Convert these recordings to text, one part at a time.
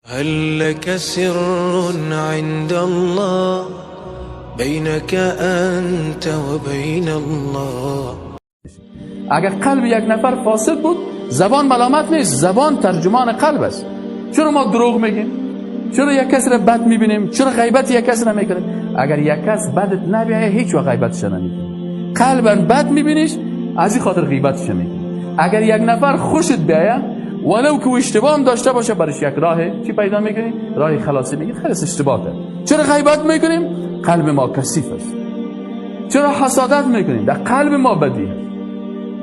هل لك سر عند الله بينك أنت وبين الله؟ اگر قلب یک نفر فاسد بود، زبان ملامت نیست، زبان ترجمان قلب است. چرا ما دروغ میگیم؟ چرا یک کس را بد میبینیم؟ چرا غیبت یک کس را میکنیم؟ اگر یک کس بدت نبیه، هیچ وقت غیبتش نمیکنی. قلبا بد میبینیش، از این خاطر غیبتش میکنی. اگر یک نفر خوشت بیایه، ولو که اشتباه هم داشته باشه، برش یک راه چی پیدا میکنی؟ راه خلاصی میگی، خلاص اشتباه کرد. چرا غیبت میکنیم؟ قلب ما کثیف است. چرا حسادت میکنیم؟ در قلب ما بدی هست.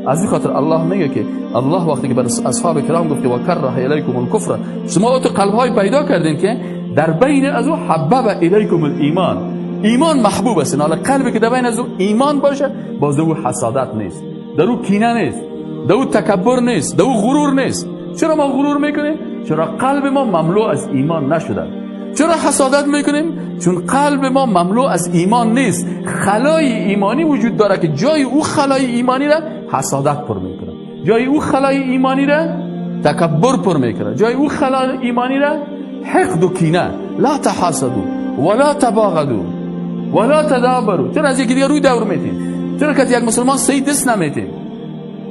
از این خاطر الله میگه که الله وقتی که بر اصحاب کرام گفت و کره الیکم الکفر، شما تو قلب های پیدا کردین که در بین از او حبب الیکم الایمان، ایمان محبوب است. حالا قلبی که در بین از او ایمان باشه، باز در او حسادت نیست، در او کینه نیست، در او تکبر نیست، در او غرور نیست. چرا ما غرور میکنیم؟ چرا قلب ما مملو از ایمان نشده. چرا حسادت میکنیم؟ چون قلب ما مملو از ایمان نیست. خلای ایمانی وجود داره که جای او خلای ایمانی را حسادت پر میکنه، جای او خلای ایمانی را تکبر پر میکنه، جای او خلای ایمانی را حقد و کینه. لا تحاسدوا ولا تباغضوا ولا تدابروا. چرا از یکی دیگه روی دور میتین؟ چرا که یک مسلمان صحیح دست نمیتین؟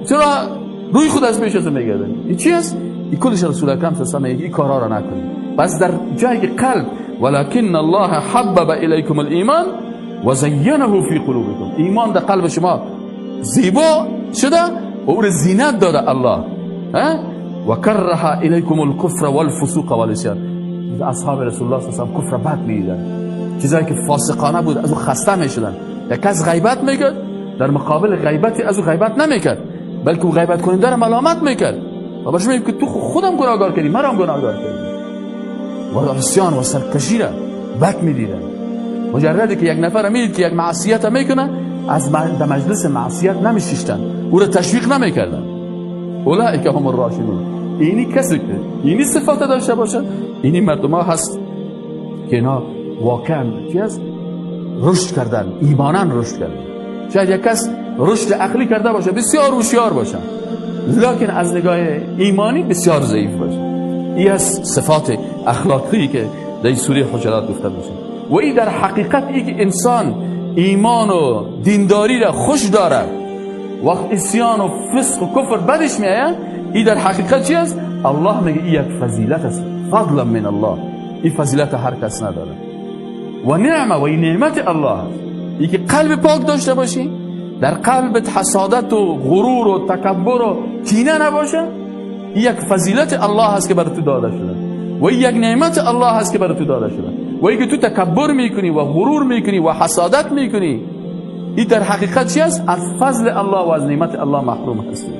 چرا روی خود از پیش از میگردن؟ این چی است؟ این کلش رسول اکرم صلی الله علیه و آله این کارا را نکنید. پس در جای قلب ولكن الله حبب الیکم الایمان و زینه فی قلوبکم، ایمان در قلب شما زیبا شده و او را زینت داده الله. و کره الیکم الکفر والفسوق والعصیان. اصحاب رسول الله صلی الله علیه و کفر بد میدیدن، چیزایی که فاسقانه بود از او خسته میشدن. یک کس غیبت میکرد، در مقابل غیبت از او غیبت نمیکرد، بلکه او غیبت کننده را ملامت میکرد و برش میگه که تو خودم گناهگار کردی، مرا هم گناهگار کردی. و عصیان و سرکشی را بد میدیدن. مجردی که یک نفر میدید که یک معصیت میکنه، از در مجلس معصیت نمیشیشتن، او را تشویق نمیکردن. اولئک هم الراشدون. اینی کسی که اینی صفات داشته باشه، اینی مردم ها هست که اینا واقعا چی هست؟ رشد کردن، ایمانا رشد کردن. شاید یک کس رشد عقلی کرده باشه، بسیار هوشیار باشه، لکن از نگاه ایمانی بسیار ضعیف باشه. این از صفات اخلاقی که در سوره حجرات گفته میشه. و این در حقیقت ای که انسان ایمان و دینداری را خوش داره، وقت عصیان و فسق و کفر بدش میآید، این در حقیقت چی است؟ الله میگه این یک فضیلت است، فضلا من الله. این فضیلت هر کس نداره و نعمه و این نعمت الله است. ای که قلب پاک داشته باشی، در قلبت حسادت و غرور و تکبر و کینه نباشه، این یک فضیلت الله است که بر تو داده شده و این یک نعمت الله است که بر تو داده شده. و ای که تو تکبر میکنی و غرور میکنی و حسادت میکنی، این در حقیقت چی است؟ از فضل الله و از نعمت الله محروم هستی.